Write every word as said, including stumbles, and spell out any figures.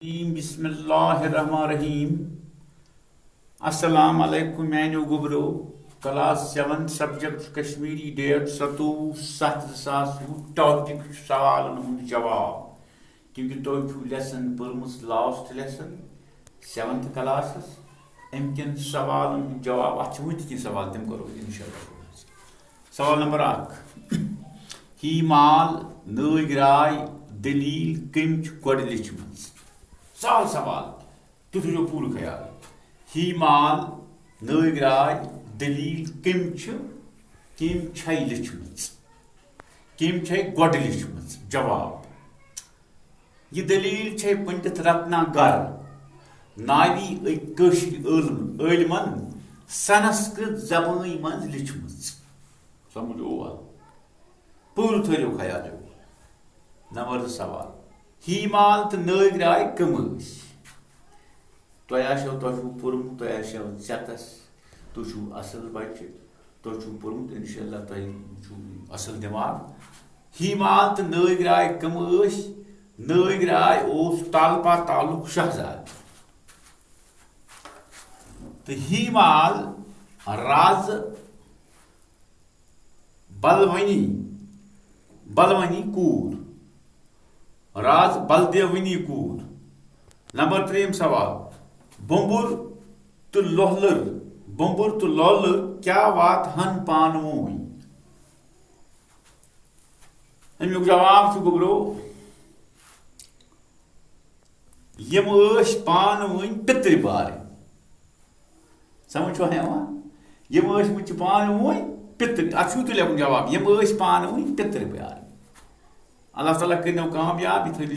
الرحیم۔ بسم اللہ الرحمن الرحیم۔ السلام علیکم میانیو گوبرو۔ Class seven, subject Kashmiri, date ستووُہ ستھ زٕ ساس وُہ۔ ٹاپک چھُ سوالن ہُنٛد جواب، کیونکہ تۄہہِ چھُو لیسن پٔرمٕژ، لاسٹ لیسن، سیونتھ کلاسس۔ امہِ کٮ۪ن سوالن ہُنٛد جواب، اتھ چھِ وٕنہِ تہِ کینٛہہ سوال، تِم کرو أسۍ انشاءاللہ۔ سوال نمبر اکھ، ہی مال، نٲگۍ راے، دٔلیٖل کٔمۍ چھِ گۄڈٕ لیٚچھمٕژ؟ سہل سوال، تُہۍ تھٲیزیو پوٗرٕ خیال۔ ہی مال، نٲگۍ راے، دٔلیٖل کٔمۍ چھِ، کٔمۍ چھےٚ لیٚچھمٕژ؟ کٔمۍ چھےٚ گۄڈٕ لیٚچھمٕژ؟ جواب، یہِ دٔلیٖل چھےٚ پنڈت رتنا گر ناوی أکۍ کٲشِرۍ عٲلم-، عٲلمن سنسکرت زبٲنۍ منٛز لیٚچھمٕژ۔ سمجھ اووا؟ پوٗرٕ تھٲیِو خیال۔ نمبر زٕ سوال، ہی مال تہٕ نٲگۍ راے کٕم ٲسۍ؟ تۄہہِ آسیو، تۄہہِ چھُو پوٚرمُت، تۄہہِ آسیو ژٮ۪تَس، تُہۍ چھُو اَصٕل بَچہِ، تۄہہِ چھُو پوٚرمُت، اِنشاء اللہ تۄہہِ چھُو اَصٕل دٮ۪ماغ۔ ہی مال تہٕ نٲگۍ راے کٕم ٲسۍ؟ نٲگۍ راے اوس تالپا تعلق شہزادٕ۔ تہٕ ہی مال رازٕ بلونی، بلونی کوٗر، راز بلدیونی کوٗر۔ نمبر ترٛیٚیِم سوال، بومبُر تہٕ لۄلُر، بومبُر تہٕ لۄلُر کیٛاہ واتہٕ ہن پانہٕ ؤنۍ؟ اَمیُک جواب چھُ گوٚبرو، یِم ٲسۍ پانہٕ ؤنۍ پِتٕرۍ بارٕنۍ۔ سمجھ چھوا یِوان؟ یِم ٲسۍ مٕتۍ چھِ پانہٕ ؤنۍ پِتٕرۍ۔ اَتھ چھُو تُہۍ لیکھُن جواب، یِم ٲسۍ پانہٕ ؤنۍ پِتٕرۍ بارٕنۍ۔ اللہ تعالیٰ کٔرِنو کامیاب، یہِ تھٲیِو